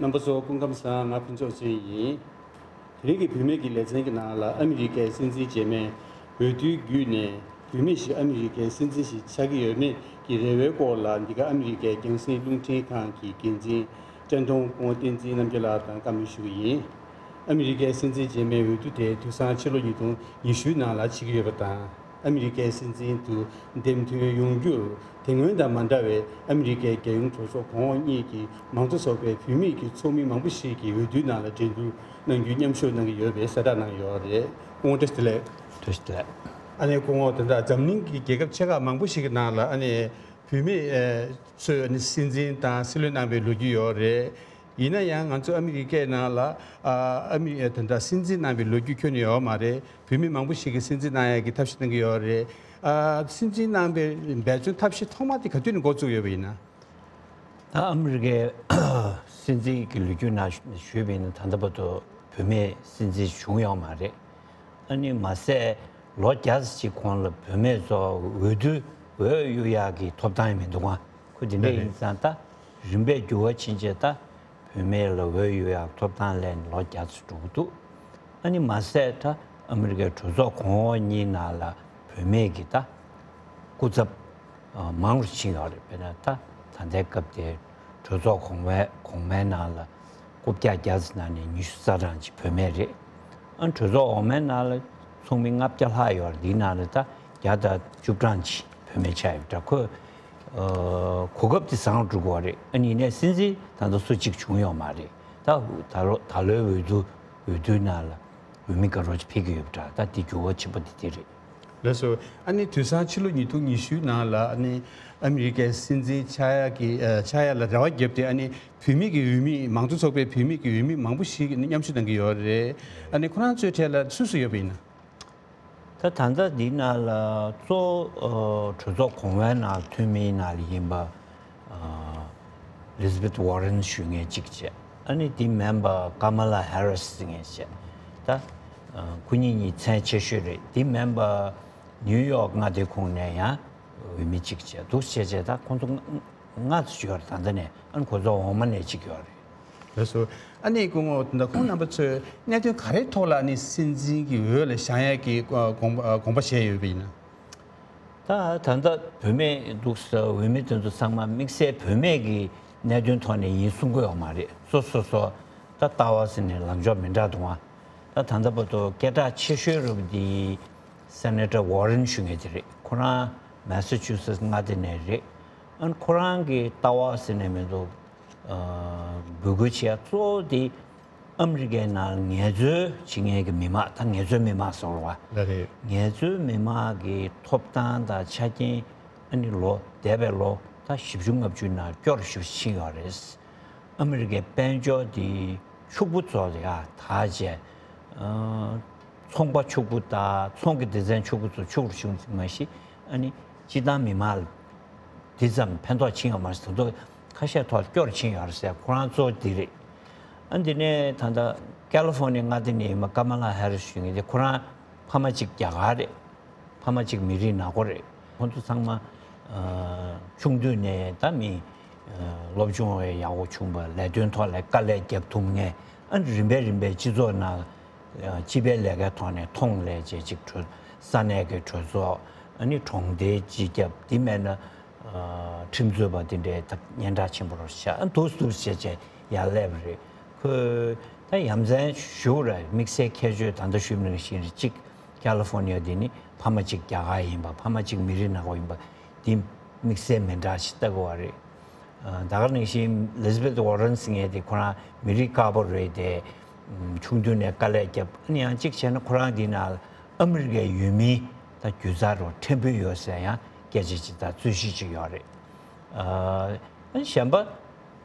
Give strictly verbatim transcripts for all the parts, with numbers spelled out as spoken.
རྣམ་པ་ཚོ་སྐུ་ཁམས་བཟང་། ང་ཕུན་ཚོགས་ཅན་ཡིན། དེ་རིང་གི་བུད་མེད་ཀྱི་ལེ་ཚན་གྱི་ནང་ལ་ཨ་མི་རི་ཀའི་སྲིད་འཛིན་རྗེས་མའི་འོས་བསྡུའི་བརྒྱུད་ནས་བུད་མེད་ཞིག་ཨ་མི་རི་ཀའི་སྲིད་འཛིན་ཞིག་ཆགས་ཀྱི་ཡོད་མེད་ཀྱི་རེ་བའི་སྐོར་ལ། འདི་ག་ཨ་མི་རི་ཀའི་རྒྱང་སྲིང་རླུང་འཕྲིན་ཁང་གི་འགན་འཛིན་བཀྲས་མཐོང་སྐུ་ངོ་བསྟན་འཛིན་རྣམ་རྒྱལ་ལགས་དང་བཀའ་མོལ་ཞུ་གི་ཡིན། ཨ་མི་རི་ཀའི་སྲིད་འཛིན་རྗེས་མའི་འོས་བསྡུ་དེ་དུས་སང་ཕྱི་ལོ་ཉིས་སྟོང་ཉི་ཤུའི་ནང་ལ་བྱེད་ཀྱི་ཡོད་པ་དང་། ཨ་མི་རི་ཀའི་སྲིད་འཛིན་དུ་འདེམས་ཐོན་ཡོང་རྒྱུར། དེ་སྔོན་དང་མ་འདྲ་བའི་ཨ་མི་རི་ཀའི་རྒྱལ་ཡོངས་གྲོས་ཚོགས་གོང་འོག་གཉིས་ཀྱི་མང་གཙོ་ཚོགས་པའི་བུད་མེད་ཀྱི་ཚོགས་མི་མང་པོ་ཞིག་གིས་འོས་བསྡུའི་ནང་ལ་འགྲན་བསྡུར་གནང་རྒྱུའི་མཉམ་ཞུགས་གནང་གི་ཡོད་པའི་གསལ་བསྒྲགས་གནང་ཡོད་རེད། སྐུ་ངོ་བཀྲ་ཤིས་བདེ་ལེགས། བཀྲ་ཤིས་བདེ་ལེགས། ཨ་ནེ་སྐུ་ངོ། དེ་འདྲ་འཛམ་གླིང་གི་རྒྱལ་ཁབ་ཆེ་ཁག་མང་པོ་ཞིག་གི་ནང་ལ་ཨ་ནེ་བུད་མེད་ཚོས་ཨ་ནེ་སྲིད་འཛིན་དང་སྲིད་བློན་གནང་བའི་ལོ་རྒྱུས་ཡོད་རེད། ཡིན་ན་ཡང་ང་ཚོ་ཨ་མི་རི་ཀའི་ནང་ལ་ཨ་ཨ་མི་དེ་འདྲ་སྲིད་འཛིན་གནང་བའི་ལོ་རྒྱུས་ཁྱོན་ནས་ཡོད་མ་རེད། བུད་མེད་མང་པོ་ཞིག་གིས་སྲིད་འཛིན་གནང་ཡག་གི་ཐབས་ཤེས་གནང་གི་ཡོད་རེད། ཨ་སྲིད་འཛིན་གནང་བའི་འབད་བརྩོན་ཐབས་ཤེས་ཐོག་མ་དེ་ག་དུས་ནས་འགོ་བཙུགས་ཡོད་པ་ཡིན་ན། ད་ཨ་མི་རི་ཀའི་སྲིད་འཛིན་གྱི་ལོ་རྒྱུས་ནང་ཞུས་པ་ཡིན་ན། ད་ལྟ་བར་དུ་བུད་མེད་སྲིད་འཛིན་བྱུང་ཡོད་མ་རེད། ཨ་ནི་མ་ཟད་ལོ་བརྒྱ་ཙམ་ཅིག་གོང་ལ་བུད་མེད་ཚོ་འོས་བསྡུ་འོས་གཡུག་ཡག་གི་ཐོབ་ཐང་ཡང་མི་འདུག་ག་ཁོ་དེ་འདྲ་ཡིན་ཙང་ད་རིམ་པས་འགྱུར་བ་ཕྱིན་རྗེས་ད་བུད་མེད་ལ་འོས་གཡུག་ཡག་ཐོབ་ཐང་སླེབས་ནས་ལོ་བརྒྱ་ཙམ་འགྲོ་གི་འདུག་ཨ་ནི་མ་ཟད་ད་ཨ་མི་རི་ཀའི་གྲོས་ཚོགས་གོང་འོག་གཉིས་ནང་ལ་བུད་མེད་ཀྱི་ད་སྐུ་ཚབ་མང་རུ་ཕྱིན་ཡོད་རེད། དཔེར་ན་ད་ད་ལྟའི་སྐབས་དེ་གྲོས་ཚོགས་གོང་བའི་གོང་མའི་ནང་ལ་རྐུབ་བཀྱག་བརྒྱ་ཙམ་ནང་ནས་ཉི་ཤུ་རྩ་གྲངས་ཅིག་བུད་མེད་རེད། ཨ་གྲོས་ཚོགས་འོག་མའི་ནང་ལ་ཚོགས་མི་ལྔ་བརྒྱ་ལྷག་ཡོད་རེད། འདིའི་ནང་ལ་ད་བརྒྱ་དང་བཅུ་གྲངས་ཅིག་བུད་མེད་ཆགས་ཡོད་འདྲ། ཁོས་ཨ་གོ་སྐབས་དེ་བཟང་རུ་འགྲོ་གི་ཡོད་རེད། ཨ་ནི་ཡིན་ནའི་སྲིད་འཛིན་ད་ལྟ་སུ་གཅིག་བྱུང་ཡོད་མ་རེད། ད་ད་ལོ་ད་ལོའི་འོས་བསྡུ་འོས་བསྡུའི་ནང་ལ་འོས་མི་དགའ་རོགས་ཅིག་ཕེབས་ཀྱི་ཡོད་པ་འདྲ། ད་དེ་འགྱུར་བ་ཆེན་པོ་དེ་དེ་རེད། ལགས་སོ། ཨ་ནི་དུས་སང་ཕྱི་ལོ་ཉིས་སྟོང་ཉི་ཤུའི་ནང་ལ་ཨ་ནི་ཨ་མི་རི་ཀའི་སྲིད་འཛིན་ཆགས་ཡག་གི་ཨ་ཆགས་ཡག་ལ་རེ་བ་བརྒྱབ་སྟེ། ཨ་ནི་བུད་མེད་ཀྱི་འོས་མི། མང་གཙོ་ཚོགས་པའི་བུད་མེད་ཀྱི་འོས་མི་མང་པོ་ཞིག་ནི་མཉམ་ཞུགས་གནང་གི་ཡོད་རེད། ཨ་ནི་ཁོ་རང་ཚོའི་གྲས་ལ་སུ་སུ་ཡོད་པ་ཡིན་ན། ད་ད་ལྟ་འདི་ནང་ལ་གཙོ་བོ་གྲོས་ཚོགས་གོང་བའི་ནང་འཐུས་མིའི་ནང་ལ་ཡིན་པ། ཨ་ཨེ་ལི་ཛ་བེད་ཝོ་རན་ཞུ་མཁན་གཅིག་བྱས། ཨ་ནི་དེ་མིན་པ་ཀ་མ་ལ་ཧེ་རི་སི་ཟེར་མཁན་བྱས། ད་ཨ་ཁོ་གཉིས་གཉིས་མཚན་ཆེ་ཤོས་རེད། དེ་མིན་པ་ནིའུ་ཡོག་མངའ་སྡེ་ཁོངས་ནས་ཡང་འོས་མི་གཅིག་བྱས་འདུག་བྱས་བྱས། ད་ཁོང་ཚོ་ལྔ་ལྔ་ཙམ་ཡོད་རེད། ད་ལྟ་ནས་ཨ་ནི་གོ་ཚོགས་འོག་མ་ནས་གཅིག་ཡོད་རེད། ལགས་སོ། ཨ་ནི་སྐུ་ངོ། ད་ཁོང་རྣམ་པ་ཚོས་གནད་དོན་ག་རེའི་ཐོག་ལ་ཨ་ནི་སྲིད་འཛིན་གྱི་འོས་ལ་བཞེངས་ཡག་གི་དགོངས་པ་དགོངས་པ་བཞེས་ཡོད་པ་ཡིན་ན། ད་ད་ལྟ་བུད་མེད་འདུག་ཟེར། འོས་མི་དེ་ཚོ་ཚང་མ་དམིགས་བསལ་བུད་མེད་ཀྱི་གནད་དོན་ཐོག་ནས་ཡིན་གསུང་གི་ཡོད་མ་རེད། སོ་སོ་སོ་ད་ལྟ་བ་ཟེར་ནས་ལངས་ཕྱོགས་མི་འདྲ་འདུག་ཨ། ད་ད་ལྟ་བར་དུ་སྐད་གྲགས་ཆེ་ཤོས་རུ་དེ་སེ་ནེ་ཊར་ཝོ་རན་ཞུ་མཁན་དེ་རེད། ཁོ་རང་མེ་ས་ཆུ་སེ་ཊི་མངའ་སྡེ་ནས་རེད། ཨ་ནི་ཁོ་རང་གི་ལྟ་བ་ཟེར་ནས་མི་འདུག་ཨ་འབོད་སྐུལ་བྱེད་ཡ་གཙོ་བོ་དེ་ཨ་མི་རི་ཀའི་ནང་ངལ་རྩོལ་བྱེད་མཁན་གྱི་མི་མང་། ད་ངལ་རྩོལ་མི་མང་ཟེར་བ། ལགས་རེད། ངལ་རྩོལ་མི་མང་གི་ཐོབ་ཐང་དང་ཆ་རྐྱེན་ཨ་ནི་ལོ་འདས་པའི་ལོ་ད་བཞི་བཅུ་ལྔ་བཅུ་ནང་སྐྱོ་རུ་ཞེ་པོ་ཕྱིན་ཡོད་རེད། ཨ་མི་རི་ཀའི་དཔལ་འབྱོར་དེ་ཕྱུག་པོ་ཚོ་ལ་ཡ་དར་བྱས། ཨ་ཚོང་པ་ཕྱུག་པོ་དང་ཚོང་གི་སྡེ་ཚན་ཕྱུག་པོ་ཚོ་ཕྱུག་རུ་ཕྱིན་མ་གཞི། ཨ་ནི་སྤྱིར་བཏང་མི་མང་ལ་དེ་ཙམ་ཕན་ཐོགས་ཕྱིན་ཡོད་མ་རེད། ད་དུང་ཁ་ཤས་ཐོག་སྐྱོ་རུ་ཕྱིན་ཡོད་རེད་ཟེར། ཁོ་རང་གཙོ་བོ་དེ་རེད། ཨ་འདི་ནས་ད་ལྟ་ཀ་ལི་ཧྥོ་ནི་ཡ་མངའ་སྡེ་ནས་ཡིན་པ་ཀ་མ་ལ་ཧེ་རི་སི་ཞུ་མཁན་དེ་ཁོ་རང་ཕ་མ་གཅིག་རྒྱ་གར་རེད། ཕ་མ་གཅིག་མི་རིགས་ནག་པོ་རེད། ཁོང་ཚོ་ཚང་མ་ཨ་ཆུང་དུས་ནས་ད་མི་ཨ་སློབ་སྦྱོང་ཡག་པོ་བྱུང་བ། ལས་དོན་ཐོག་ལ་དཀའ་ལས་བརྒྱབ་ཐུབ་མཁན། ཨ་རིམ་པས་རིམ་པས་སྤྱི་ཚོགས་ནང་ཨ་སྤྱི་པའི་ལས་ཀའི་ཐོག་ནས་མཐོང་སླེབས་བྱས། ཅིག་གྲོས་ས་གནས་ཀྱི་གྲོས་ཚོགས། ཨ་ནི་གྲོང་སྡེའི་སྤྱི་ཁྱབ། དེ་མེད་ན་ཨ་ཁྲིམས་རྩོད་པ་དེ་འདྲའི་ད་སྙན་གྲགས་ཆེན་པོ་རུ་ཆགས། ཨ་འདུག་འདུག་བྱས་བྱས་ཡར་སླེབས་པ་རེད། ཁོས་ད་ཡ་མཚན་ཞུ་ར། དམིགས་བསལ་ཁྱད་ཆོས་ད་ལྟ་ཞུས་པ་ནང་བཞིན་རེད། གཅིག་ཀ་ལི་ཧྥོ་ནི་ཡ་འདི་ནི་ཕ་མ་གཅིག་རྒྱ་གར་ཡིན་པ། ཕ་མ་གཅིག་མི་རིགས་ནག་པོ་ཡིན་པ་འདི་དམིགས་བསལ་མི་འདྲ་ཞིག་ལྟ་དགོས་པ་རེད། ཨ་ད་ག་ནང་བཞིན་ཨེ་ལི་ཛ་བེད་ཝོ་རན་ཟེར་མཁན་དེ་ཁོ་རང་མི་རིགས་དཀར་པོ་རེད་དེ། ཨམ་ཆུང་དུས་ནས་དཀའ་ལས་བརྒྱབ། ཨ་ནི་ཡང་གཅིག་བྱས་ན་ཁོ་རང་འདི་ན་ཨ་མི་རི་ཀའི་ཡུལ་མིའི་ད་རྒྱུ་རྩ་རུ་ཕྲན་བུ་ཡོད་ཟེར་ཡང་སྐད་ཆ་ཅིག་དང་རྩོད་གཞི་ཅིག་ཡོད་རེད། ཨ་གཞན་པ་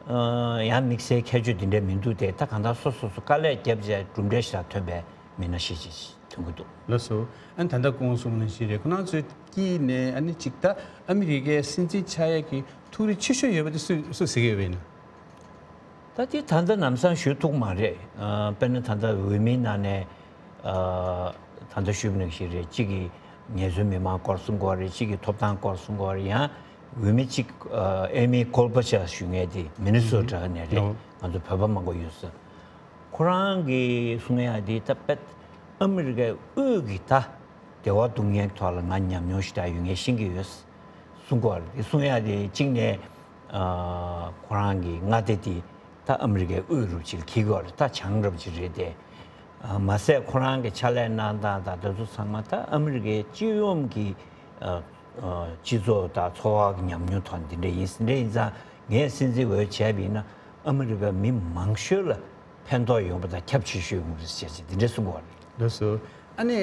ཨ་ཡང་དམིགས་བསལ་ཁྱད་ཆོས་འདི་འདྲ་མི་འདུག་སྟེ། ད་གང་ལྟར་སོ་སོ་སོ་དཀའ་ལས་བརྒྱབ་བྱས་གྲུབ་འབྲས་ཞིག་ཐོན་པའི་མི་སྣ་ཞིག་ཅིག་ཐོན་གྱི་འདུག་ལགས་སོ། ཨ་ནི་ད་ལྟ་སྐུ་ངོ་གསུངས་པ་ནང་བཞིན་རེད། ཁོ་རང་ཚོའི་དཀྱིལ་ནས་ཨ་ནི་གཅིག་ད་ཨ་མི་རི་ཀའི་སྲིད་འཛིན་ཆགས་ཡས་ཀྱི་ཐུགས་རེ་ཆེ་ཤོས་ཡོད་པ་དེ་སུ་སུ་ཟེར་གྱི་ཡོད་པ་ཡིན་ན། ད་དེ་ད་ལྟ་ལམ་སང་ཞུ་ཐུབ་མ་རེད། ཨ་དཔེར་ན་ད་ལྟ་འོས་མིའི་ནང་ནས་ཨ་ད་ལྟ་ཞུས་པ་ནང་བཞིན་རེད། གཅིག་གིས་ངལ་རྩོལ་མི་མང་སྐོར་གསུང་གི་ཡོད་རེད། གཅིག་གིས་ཐོབ་ཐང་སྐོར་གསུང་གི་ཡོད་རེད། ཡང་ འོས་མི་གཅིག་ཨ་ཨེ་མི་ཀོལ་པ་ཆར་ཞུ་མཁན་དེ་མི་ནི་སོ་ཊ་ནས་རེད། ལོ། ང་ཚོ་བོད་པ་མང་པོ་ཡོད་ས། ཁོ་རང་གིས་གསུང་ཡ་དེ་ད་དཔེ་ཨ་མི་རི་ཀའི་དབུས་ཀྱི་ད་བདེ་བ་སྡུག་བསྔལ་ཐོག་ལ་ང་ཉམས་མྱོང་ཞེ་དྲག་ཡོད་མཁན་ཤེས་ཀྱི་ཡོད་གསུང་གི་ཡོད་རེད། དེ་གསུང་ཡ་དེ་གཅིག་ནས་ཨ་ཁོ་རང་གི་མངའ་སྡེ་དེ་ད་ཨ་མི་རི་ཀའི་དབུས་རུ་ཅིག་ལ་འཁེལ་གྱི་ཡོད་རེད། ད་བྱང་རུ་ཅིག་རེད་དེ། ཨ་མ་ཟད་ཁོ་རང་གི་ཕྱག་ལས་གནང་སྟངས་དང་དེ་ཚོ་ཚང་མ་ད་ཨ་མི་རི་ཀའི་སྤྱི་ཡོངས་ཀྱི་ཨ་ཨ་སྤྱི་ཚོགས་དང་འཚོ་བ་གི་ཉམས་མྱོང་ཐོག་འདི་འདྲ་ཡིན། འདི་འདྲ་ཡིན་ཙང་ངས་སྲིད་འཛིན་འོས་བྱས་པ་ཡིན་ན་ཨ་མི་རི་ཀ་མི་མང་ཤོས་ལ་ཕན་ཐོགས་ཡོང་པ་དང་ཁྱབ་ཆེ་ཤོས་ཡོང་གི་རེད་ཟེར་ཅིག་འདི་འདྲ་གསུང་གི་ཡོད་རེད། ལགས་སོ། ཨ་ནི་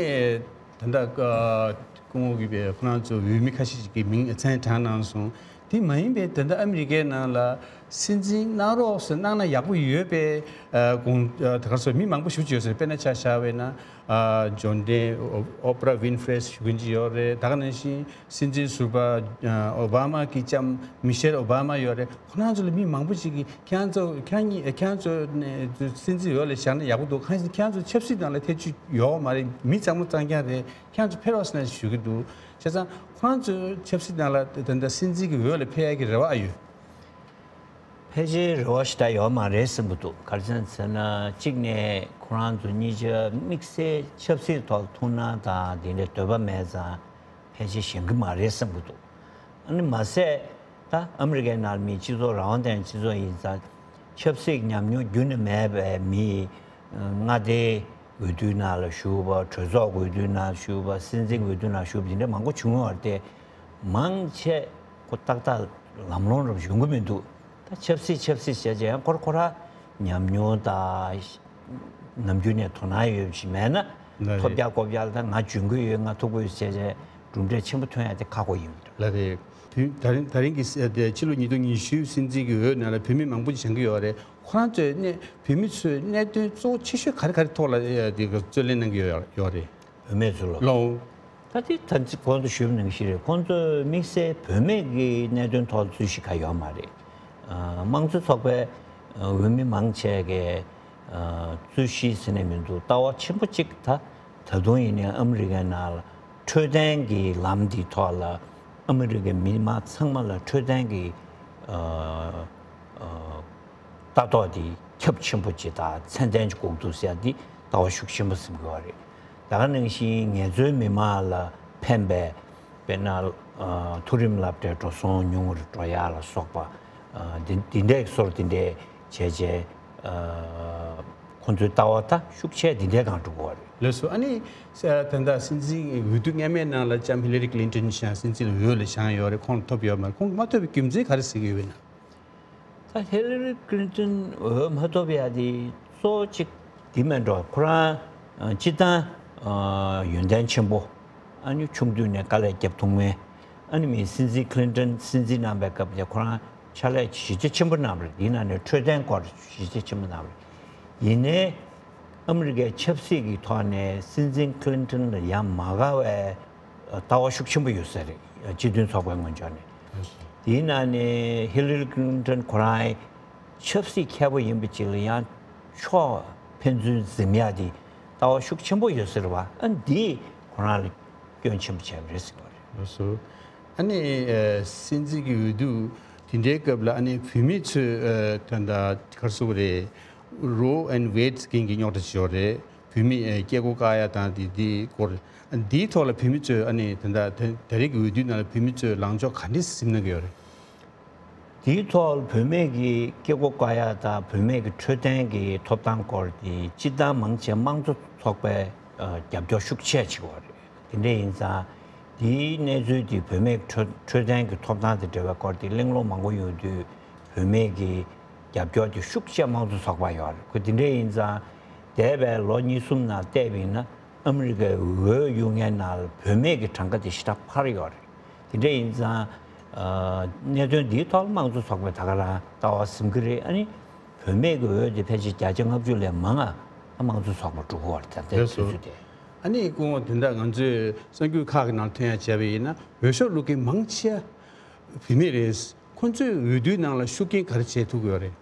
ད་ལྟ་ཨ་སྐུ་ངོ་གིས་པའི་ཁོ་རང་ཚོ་འོས་མི་ཁ་ཤས་ཤིག་གི་མིང་མཚན་བགྲངས་གནང་སོང་། དེ་མ་ཡིན་པའི་ད་ལྟ་ཨ་མི་རི་ཀའི་ནང་ལ་སྲིད་འཛིན་གནང་རོགས་ཟེར་གནང་ན་ཡག་པོ་ཡོད་པའི་ཨ་དགོངས་ཨ་ད་ག་སོ་མི་མང་པོ་ཞེ་པོ་ཅིག་ཡོད་ཟེར། དཔེར་ན་ཆ་བཞག་པ་ཡིན་ན་ཨ་ཇོན་ཌེ་ཨོ་པ་ར་ཝིན་ཧྥི་རེ་ཞུ་མཁན་ཅིག་ཡོད་རེད། ད་ག་ནང་བཞིན་སྲིད་འཛིན་ཟུར་པ་ཨ་ཨོ་བྷ་མ་གི་ལྕམ་མི་ཤེལ་ཨོ་བྷ་མ་ཡོད་རེད། ཁོ་རང་ཚོ་ལ་མི་མང་པོ་ཞིག་གིས་ཁྱེད་རང་ཚོ་ཁྱེད་གཉིས་ཁྱེད་རང་ཚོ་ནས་སྲིད་འཛིན་འོས་ལ་བཞག་ན་ཡག་པོ་འདུག་གང་ཡིན་ཟེར་ན་ཁྱེད་རང་ཚོ་ཆབ་སྲིད་ནང་ལ་ཐེ་བྱུས་ཡོད་མ་རེད། མི་གཙང་མ་གཙང་རྐྱང་རེད། ཁྱེད་རང་ཚོ་ཕེབས་རོགས་ཟེར་ན་ཞུ་གི་འདུག་བྱས་ཙང་ཁོ་རང་ཚོས་ཆབ་སྲིད་ནང་ལ་ད་ལྟ་སྲིད་འཛིན་གྱི་འོས་ལ་ཕེབས་ཡག་གི་རེ་བ་ཨ་ཡོད། ཕལ་ཆེར་རེ་བ་ཞེ་དྲག་ཡོད་མ་རེད་བསམ་གྱི་འདུག་ག་རེ་བྱས་ཟེར་ན་གཅིག་ནས་ཁོ་རང་ཚོ་གཉིས་ཆ་དམིགས་བསལ་ཆབ་སྲིད་ཐོག་ཐུགས་སྣང་དང་དེ་འདྲའི་འདོད་པ་མེད་ཙང་ཕལ་ཆེར་བཞེངས་ཀྱི་མ་རེད་བསམ་གྱི་འདུག་ཨ་ནི་མ་ཟད་ད་ཨ་མི་རི་ཀའི་ནང་མི་སྤྱི་ཚོགས་རང་དབང་ལྡན་སྤྱི་ཚོགས་ཡིན་ཙང་ཆབ་སྲིད་ཉམས་མྱོང་རྒྱུན་ནས་མེད་པའི་མི་མངའ་སྡེའི་འོས་བསྡུའི་ནང་ལ་ཞུགས་པ། གྲོས་ཚོགས་འོས་བསྡུའི་ནང་ཞུགས་པ། སྲིད་འཛིན་འོས་བསྡུའི་ནང་ཞུགས་པ་དེ་འདྲ་མང་པོ་བྱུང་ཡོད་རེད་དེ། མང་ཆེ་ཁོ་ཏག་ཏག་ལམ་ལྷོང་རབ་ཡོང་གི་མི་འདུག་ད་ཆབ་སྲིད་ཆབ་སྲིད་བྱས་བྱས་ཡང་ཁོ་ར་ཁོ་ར་ཉམས་མྱོང་དང་ནམ་རྒྱུན་ནས་དོ་སྣང་ཡོད་ཞིག་མེད་ན། ལགས་རེད། ཐོབ་རྒྱག་ལྐོག་རྒྱག་ད་ང་འཇོན་གི་ཡོད། ང་ཐུབ་གི་ཡོད་བྱས་བྱས་གྲུབ་འབྲས་ཆེན་པོ་ཐོན་ཡ་དེ་ཁག་པོ་ཡིན། ལགས་རེད། བོད་ད་རིང་ད་རིང་གི་ཕྱི་ལོ་ཉིས་སྟོང་ཉི་ཤུ་སྲིད་འཛིན་གྱི་འོས་ནང་ལ་བོད་མི་མང་པོ་ཞིག་བཞེངས་གི་ཡོད་རེད། ཁོ་རང་ཚོའི་གནད་བོད་མི་ཚོའི་གནད་དོན་གཙོ་བོ་ཆེ་ཤོས་ག་རེ་ག་རེ་ཐོག་ལ་དེ་ག་རྩོད་ལེན་གནང་གི་ཡོད་ཡོད་རེད། བུད་མེད་ཚོ་ལ། ལོ། ད་དེ་ད་ཅི་གོང་དུ་ཞུས་པ་ནང་བཞིན་རེད། ཁོང་ཚོས་དམིགས་བསལ་བུད་མེད་ཀྱི་གནད་དོན་ཐོག་རྩོད་གཞི་ག་ཡོད་མ་རེད། ཨ་དམངས་གཙོ་ཚོགས་པའི་ཨ་འོས་མི་མང་ཆེ་གི་ཨ་རྩོད་གཞི་ཟེར་ནས་མི་འདུག་ལྟ་བ་ཆེན་པོ་གཅིག་ད་ད་དུང་ཡིན་ནའི་ཨ་མི་རི་ཀའི་ནང་ལ་འཕྲོད་བསྟེན་གྱི་ལམ་འདིའི་ཐོག་ལ་ཨ་མི་རི་ཀའི་མི་མང་ཚང་མ་ལ་འཕྲོད་བསྟེན་གྱི་ཨ་ཨ་ལྟ་རྟོག་དེ་ཁྱབ་ཆེན་པོ་ཅིག་དང་ཚད་ལྡན་ཅིག་དགོས་འདུག་ཟེར་ཡ་འདི་ལྟ་བ་ཤུགས་ཆེན་པོ་ཟིན་དགོས་པ་རེད། ད་ག་ནང་བཞིན་ངལ་རྩོལ་མི་མང་ལ་ཕན་པའི་དཔེར་ན་ཨ་མཐོ་རིམ་སློབ་གྲྭའི་འགྲོ་སོང་ཉུང་རུ་འགྲོ་ཡ་ལ་སོགས་པ་ཨ་འདི་འདི་འདྲའི་སོར་འདི་འདྲའི་བྱས་རྗེས་ཨ་ཁོང་ཚོའི་ལྟ་བ་ད་ཤུགས་ཆེ་འདི་འདྲའི་སྒང་འགྲོ་དགོས་པ་རེད། ལགས་སོ། ཨ་ནི་ས་ད་ལྟ་སྲིད་འཛིན་འོས་བསྡུ་སྔ་མའི་ནང་ལ་ལྕམ་ཧི་ལ་རི་ཀླིན་ཏོན་བཞེངས་སྲིད་འཛིན་འོས་ལ་བཞེངས་ཡོད་རེད། ཁོང་ཐོབ་ཡོད་མ་རེད། ཁོང་མ་ཐོབ་པའི་རྒྱུ་མཚན་ག་རེ་གཟིགས་ཡོད་ན། ད་ཧི་ལ་རི་ཀླིན་ཏོན་འོས་མ་ཐོབ་ཡ་དེ་གཙོ་བོ་གཅིག་འདི་མེད་འགྲོ། ཁོ་རང་ཨ་སྤྱི་བཏང་ཨ་ཡོན་ཏན་ཆེན་པོ། ཨ་ནི་ཆུང་དུས་ནས་དཀའ་ལས་རྒྱབ་ཐུབ་མཁན། ཨ་ནི་མི་སྲིད་འཛིན་ཀླིན་ཏོན་སྲིད་འཛིན་གནང་པའི་སྐབས་དེ་ཁོ་རང་ཕྱག་ལས་གཞི་རྒྱ་ཆེན་པོ་གནང་བ་རེད། དེའི་ནང་ནས་འཕྲོད་བསྟེན་སྐོར་གཞི་རྒྱ་ཆེན་པོ་གནང་བ་རེད། ཡིན་ནའི་ཨ་མི་རི་ཀའི་ཆབ་སྲིད་ཀྱི་ཐོག་ནས་སྲིད་འཛིན་ཀླིན་ཏོན་ལ་ཡང་མ་དགའ་བའི་ལྟ་བ་ཤུགས་ཆེན་པོ་ཡོད་ས་རེད། སྤྱི་མཐུན་ཚོགས་པའི་ངོས་ཕྱོགས་ནས། དེའི་ནང་ནས་ཧི་ལ་རི་ཀླིན་ཏོན་ཁོ་རང་ཆབ་སྲིད་མཁས་པོ་ཡིན་པ་ཅིག་ལ་ཡང་ཕྱོགས་ཕན་ཚུན་འཛིན་ཡག་དེ་ལྟ་བ་ཤུགས་ཆེན་པོ་ཡོད་ས་རེད་བ། ཨ་འདིས་ཁོ་རང་ལ་སྐྱོན་ཆེན་པོ་བྱས་པ་རེད་ཟེར་བ་རེད། ལགས་སོ། ཨ་ནི་ཨ་སྲིད་འཛིན་གྱི་འོས་བསྡུ་དེ་འདྲའི་སྐབས་ལ་ཨ་ནི་བུད་མེད་ཚོས་ཨ་ད་ལྟ་ག་རེ་ཟེར་དགོས་རེད། རོ་ཨེན་ཝེད་ཟེར་མཁན་གྱི་རྙོག་དྲ་ཞིག་ཡོད་རེད། བུད་མེད་ཨ་སྐྱེ་སྒོ་བཀག་ཡ་དང་དེ་དེའི་སྐོར། ཨ་འདིའི་ཐོག་ལ་བུད་མེད་ཚོས་ཨ་ནི་ད་ལྟ་ད་ད་རེས་ཀྱི་འོས་བསྡུ་ནང་ལ་བུད་མེད་ཚོས་ལངས་ཕྱོགས་ག་འདྲས་སེམས་གནང་གི་ཡོད་རེད། དེའི་ཐོག་བུད་མེད་ཀྱི་སྐྱེ་སྒོ་བཀག་ཡ་དང་བུད་མེད་ཀྱི་འཕྲོད་བསྟེན་གྱི་ཐོབ་ཐང་སྐོར་དེ་སྤྱིར་བཏང་མང་ཆེ་དམངས་གཙོ་ཚོགས་པའི་ཨ་རྒྱབ་སྐྱོར་ཤུགས་ཆེ་བྱེད་ཀྱི་ཡོད་རེད། དེ་འདྲ་ཡིན་ཙང་དེའི་གནས་ཚུལ་དེ་བུད་མེད་འཕྲོད་འཕྲོད་བསྟེན་གྱི་ཐོབ་ཐང་དང་འབྲེལ་བའི་སྐོར་དེ་གླེང་སློང་མང་པོ་ཡོང་དུས་བུད་མེད་ཀྱི་རྒྱབ་སྐྱོར་དེ་ཤུགས་ཆེ་དམངས་གཙོ་ཚོགས་པ་ཡོད་རེད། ཁོ་དེ་འདྲ་ཡིན་ཙང་འདས་པའི་ལོ་གཉིས་གསུམ་ནང་བལྟས་པ་ཡིན་ན། ཨ་མི་རི་ཀའི་འོས་གཡུག་མཁན་ནང་ལ་བུད་མེད་ཀྱི་གྲངས་ཀ་དེ་ཞེ་དྲག་འཕར་ཡོད་རེད། དེ་འདྲ་ཡིན་ཙང་ཨ་གནད་དོན་འདིའི་ཐོག་ལ་དམངས་གཙོ་ཚོགས་པས་ད་ག་རང་ལྟ་བ་ཟིན་གྱི་རེད། ཨ་ནི་བུད་མེད་ཀྱི་འོས་དེ་ཕལ་ཆེར་བརྒྱ་ཆ་ལྔ་བཅུ་ལས་མང་ང་དམངས་གཙོ་ཚོགས་པ་འགྲོ་གི་ཡོད་རེད། ད་ལྟའི་ལགས་སོ། དུས་ཚོད་དེ། ཨ་ནི་སྐུ་ངོ་དེ་འདྲ་ང་ཚོས་གསར་འགྱུར་ཁག་གི་ནང་ཐོན་ཡ་བྱས་པ་ཡིན་ན་འོས་ཤོག་བླུག་མཁན་མང་ཆེ་བ་བུད་མེད་རེད། ཁོང་ཚོས་འོས་བསྡུའི་ནང་ལ་ཤུགས་རྐྱེན་ག་རེ་བྱེད་ཐུབ་ཀྱི་ཡོད་རེད།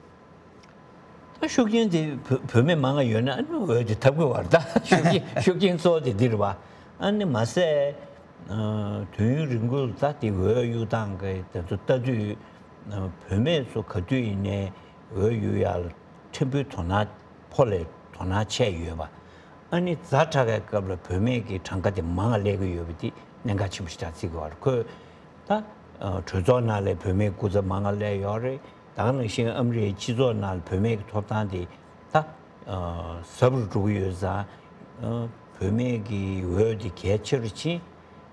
ད་ཤུགས་རྐྱེན་དེ་བུ་བུད་མེད་མང་ང་ཡོད་ན་ཨ་ནི་འོས་དེ་ཐོབ་ཀྱི་ཡོད་རེད། ད་ཤུགས་རྐྱེན་ཤུགས་རྐྱེན་གཙོ་བོ་དེ་འདི་རེད་བ། ཨ་ནི་མ་ཟད་ ཨ། དུས་ཡུན་རིང་པོར་ད་དེ་འོས་གཡུག་སྟངས་ཀྱི་དེ་ཚོ་ལྟ་དུས། ཨ། བུད་མེད་ཚོ་ག་དུས་ཡིན་ནའི་འོས་གཡུག་ཡག་ལ་ཕྲན་བུ་དོ་སྣང་ཕོ་ལས་དོ་སྣང་ཆེ་ཡོད་པ། ཨ་ནི་ཛ་དྲག་གི་སྐབས་ལ་བུད་མེད་ཀྱི་གྲངས་ཀ་དེ་མང་ང་སླེབས་ཀྱི་ཡོད་པ་དེ་གནད་འགག་ཆེན་པོ་ཞིག་ད་བརྩི་དགོས་པ་རེད། ཁོས་ད། ཨ། གྲོས་ཚོགས་ནང་ལ་བུད་མེད་སྐུ་ཚབ་མང་ང་སླེབས་ཡོད་རེད། ད་ག་ནང་བཞིན་ཨ་མི་རི་ཀའི་སྤྱི་ཚོགས་ནང་ལ་བུད་མེད་ཀྱི་ཐོབ་ཐང་དེ་ད། ཨ། ཟབ་རུ་འགྲོ་གི་ཡོད་ཙང་། ཨ། བུད་མེད་ཀྱི་འོས་དེ་གལ་ཆེ་རུ་ཕྱིན།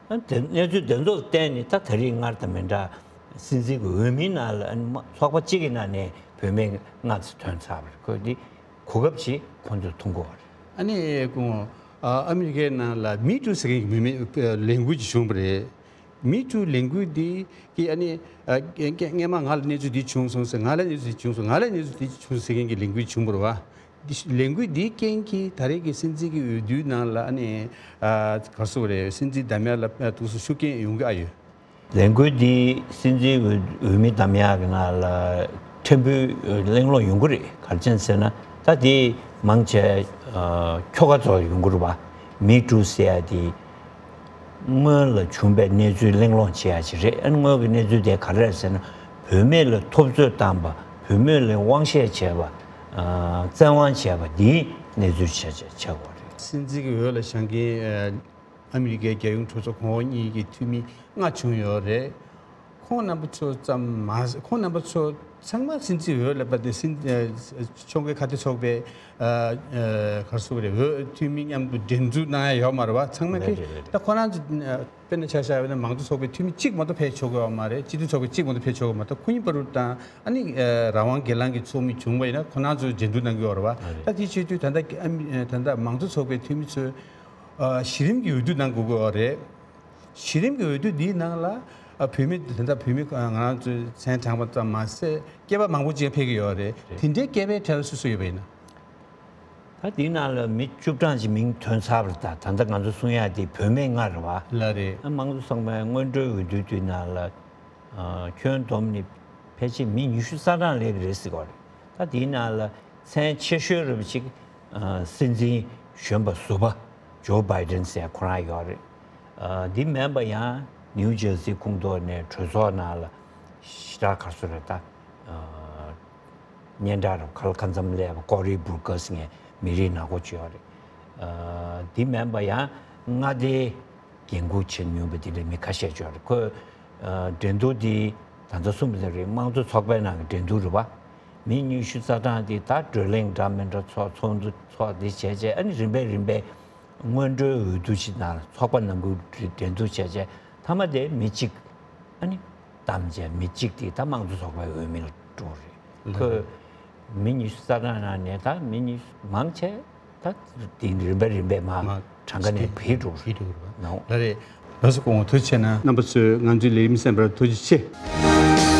ཨ། དེ་གནས་ཚུལ་དེ་ཚོ་ལ་བརྟེན་ནས་ད་ད་རེས་སྔར་དང་མི་འདྲ། སྲིད་འཛིན་གྱི་འོས་མིའི་ནང་ལ། ཨ་ནི་མ། ཚོགས་པ་གཅིག་གི་ནང་ནས་བུད་མེད་ལྔ་ཙམ་ཐོན་ཚར་བ་རེད། ཁོས་འདི་གོ་སྐབས་ཤིག་ཁོང་ཚོས་མཐོང་གི་ཡོད་རེད། ཨ་ནི་ཁོང་། ཨ། ཨ་མི་རི་ཀའི་ནང་ལ་མི་ཊུ་ཟེར་མཁན་གྱི་མི་མེད་ལས་འགུལ་ཅིག་བྱུང་བ་རེད། མི་ཊུ་ལས་འགུལ་འདི་གི། ཨ་ནི། ཨ། སྔ་མ་ང་ལ་གནས་ཚུལ་འདི་བྱུང་སོང་ཟེར། ང་ལ་གནས་ཚུལ་འདི་བྱུང་སོང་། ང་ལ་གནས་ཚུལ་འདི་བྱུང་ཟེར་མཁན་གྱི་ལས་འགུལ་བྱུང་བ་རེད་པ། འདི་ལས་འགུལ་འདིའི་རྐྱེན་གྱིས་ད་རེས་ཀྱི་སྲིད་འཛིན་གྱི་འོས་བསྡུའི་ནང་ལ། ཨ་ནི། ཨ། ག་རེ་ཟེར་དགོས་རེད། སྲིད་འཛིན་འདེམས་ཡག་ལ། ཨ། འདུག་སེ་ཤུགས་རྐྱེན་ཡོང་གི་ཨ་ཡོད། ལས་འགུལ་འདི་སྲིད་འཛིན་འོས་འོས་མི་འདེམས་ཡག་གི་ནང་ལ་ཕྲན་བུ་གླེང་སློང་ཡོང་གི་རེད། ག་རེ་བྱས་ཟེར་ན། ད་དེ་མང་ཆེ། ཨ། ཁྱོ་ག་ཚོ་ཡོང་གི་རེད་པ། མི་ཊུ་ཟེར་ཡག་དེ་སྔོན་ལ་བྱུང་པའི་གནས་ཚུལ་གླེང་སློང་བྱེད་ཡག་ཅིག་རེད། ཨ་ནི་སྔོན་གྱི་གནས་ཚུལ་དེ་ག་རེ་རེད་ཟེར་ན། བུད་མེད་ལ་འཐབ་རྩོད་བཏང་པ། བུད་མེད་ལ་དབང་ཤེད་བྱས་པ། ཨ། བཙན་དབང་བྱས་པ་འདིའི་གནས་ཚུལ་ཆགས་ཆགས་ཆགས་ཡོད་རེད། སྲིད་འཛིན་གྱི་འོས་ལ་བཞེངས་མཁན། ཨ། ཨ་མི་རི་ཀའི་རྒྱལ་ཡོངས་གྲོས་ཚོགས་གོང་འོག་གཉིས་ཀྱི་འཐུས་མི་ལྔ་བྱུང་ཡོད་རེད། ཁོང་རྣམ་པ་ཚོ་ཙམ་མ། ཁོང་རྣམ་པ་ཚོ་ཚང་མ་སྲིད་འཛིན་འོས་ལ་བབས་ཏེ། སྲིད། ཨ། ཕྱོགས་འགལ་ཁ་གཏད་ཚོགས་པའི། ཨ། ཨ། ག་རེ་ཟེར་དགོས་རེད། འོས་འཐུས་མི་མཉམ་དུ་འགྲན་བསྡུར་གནང་ཡ་ཡོད་མ་རེད་པ། ཚང་མ་གིས། ལགས་རེད། ལགས་རེད། ད་ཁོ་རང་ཚོ། ཨ། དཔེར་ན་ཆ་བཞག་པ་ཡིན་ན། མང་གཙོ་ཚོགས་པའི་འཐུས་མི་གཅིག་མ་གཏོགས་ཕེབས་ཆོག་གི་ཡོད་མ་རེད། སྤྱི་འཐུས་ཚོགས་པའི་གཅིག་མ་གཏོགས་ཕེབས་ཆོག་གི་ཡོད་མ་རེད། ཁོ་གཉིས་བར་དུ་དང་། ཨ་ནི། ཨ། རང་དབང་སྒེར་ལངས་ཀྱི་ཚོགས་མི་བྱུང་བ་ཡིན་ན་ཁོ་རང་ཚོ་འགྲན་བསྡུར་གནང་གི་ཡོད་རེད་པ། ཨ། རེད། ད་དེ་བྱེད་དུས་ད་ལྟ་ཨ་མི། ཨ། ད་ལྟ་མང་གཙོ་ཚོགས་པའི་འཐུས་མི་ཚོས། ཨ། གཞི་རིམ་གྱི་འོས་བསྡུ་གནང་དགོས་ཀྱི་ཡོད་རེད། གཞི་རིམ་གྱི་འོས་བསྡུ་འདིའི་ནང་ལ། ཨ། བུད་མེད། ད་ལྟ་བུད་མེད། ཨ། ང་རང་ཚོའི་མཚན་བགྲངས་པ་ཙམ་མ་ཟད་སྐྱེས་པ་མང་པོ་ཅིག་ཕེབས་ཀྱི་ཡོད་རེད། རེད། དེ་འདྲའི་སྐྱེས་པའི་གྲས་ལ་སུ་སུ་ཡོད་པ་ཡིན་ན། ད་དེའི་ནང་ལ་མི་བཅུ་གྲངས་ཅིག་མིང་ཐོན་ཚར་བ་རེད། ད་ད་ལྟ་ང་ཚོ་གསུང་ཡག་དེ་བུད་མེད་ལྔ་རེད་པ། ལགས་རེད། ཨ། མང་གཙོ་ཚོགས་པའི་སྔོན་འགྲོའི་འོས་བསྡུའི་དུས་ནང་ལ། ཨ། ཁྱོན་བསྡོམས་ནས་ཕལ་ཆེར་མི་ཉི་ཤུ་རྩ་གྲངས་སླེབས་ཀྱི་རེད་ཟེར་གྱི་ཡོད་རེད། ད་དེའི་ནང་ལ་མཚན་ཆེ་ཤོས་རེད་པ་ཅིག་ཨ། སྲིད་འཛིན་གཞོན་པ་ཟུར་པ་ཇོ་བྷའི་ཌེན་ཟེར་ཁོ་རང་ཡོད་རེད། ཨ། འདི་མིན་པ་ཡང་ནིའུ་ཇར་སི་ཁོངས་གཏོགས་ནས་གྲོས་ཚོགས་ནང་ལ་ཞེ་དྲག་ག་རེ་ཟེར་དགོས་རེད། ད། ཨ། སྙན་གྲགས་རབ་ཁ་ལ་ཁ་མཚམས་སླེབས་པ་ཀོ་རི་བུར་ཀར་ཟེར་མཁན་མི་རིགས་ནག་པོ་ཅིག་ཡོད་རེད། ཨ། འདི་མིན་པ་ཡང་མངའ་སྡེའི་འགན་འཁུར་བྱེད་མྱོང་བ་དེ་འདྲ་མི་ཁ་ཤས་ཅིག་ཡོད་རེད། ཁོས། ཨ། འགྲན་བསྡུར་འདི་ད་ལྟ་གསུངས་པ་དེ་རེད། དམངས་གཙོ་ཚོགས་པའི་ནང་གི་འགྲན་བསྡུར་རེད་པ། མི་ཉི་ཤུ་རྩ་གྲངས་དེ་ད་བགྲོ་གླེང་འདྲ་མི་འདྲ་ཚོགས། ཚོགས་འདུ་ཚོགས། འདི་བྱས་བྱས། ཨ་ནི་རིམ་པས་རིམ་པས་སྔོན་འགྲོའི་འོས་བསྡུ་ཞིག་ནང་ལ་ཚོགས་པ་ནང་ཁུལ་འགྲན་བསྡུར་བྱས་བྱས། མཐའ་མ་དེ་མི་གཅིག་ཨ་ནི་བདམས་བྱས། མི་གཅིག་དེ་ད་དམངས་གཙོ་ཚོགས་པའི་འོས་མི་ལ་འགྲོ་རེད། ལགས། ཁོས་མི་ཉི་ཤུ་རྩ་གྲངས་ནང་ནས་ད་མི་ཉི་ཤུ་མང་ཆེ། ད་དེ་རིམ་པས་རིམ་པས་མར། མར་གྲངས་ཀ་ནས་འཕེལ་འགྲོ། འཕེལ་འགྲོ་རེད་པ། ནའོ། ལགས་རེད། ལགས་སོ། སྐུ་ངོ་ཐུགས་རྗེ་ཆེ་གནང་། རྣམ་པ་ཚོས་ང་ཚོའི་ལས་རིམ་གསན་པར་ཐུགས་རྗེ་ཆེ།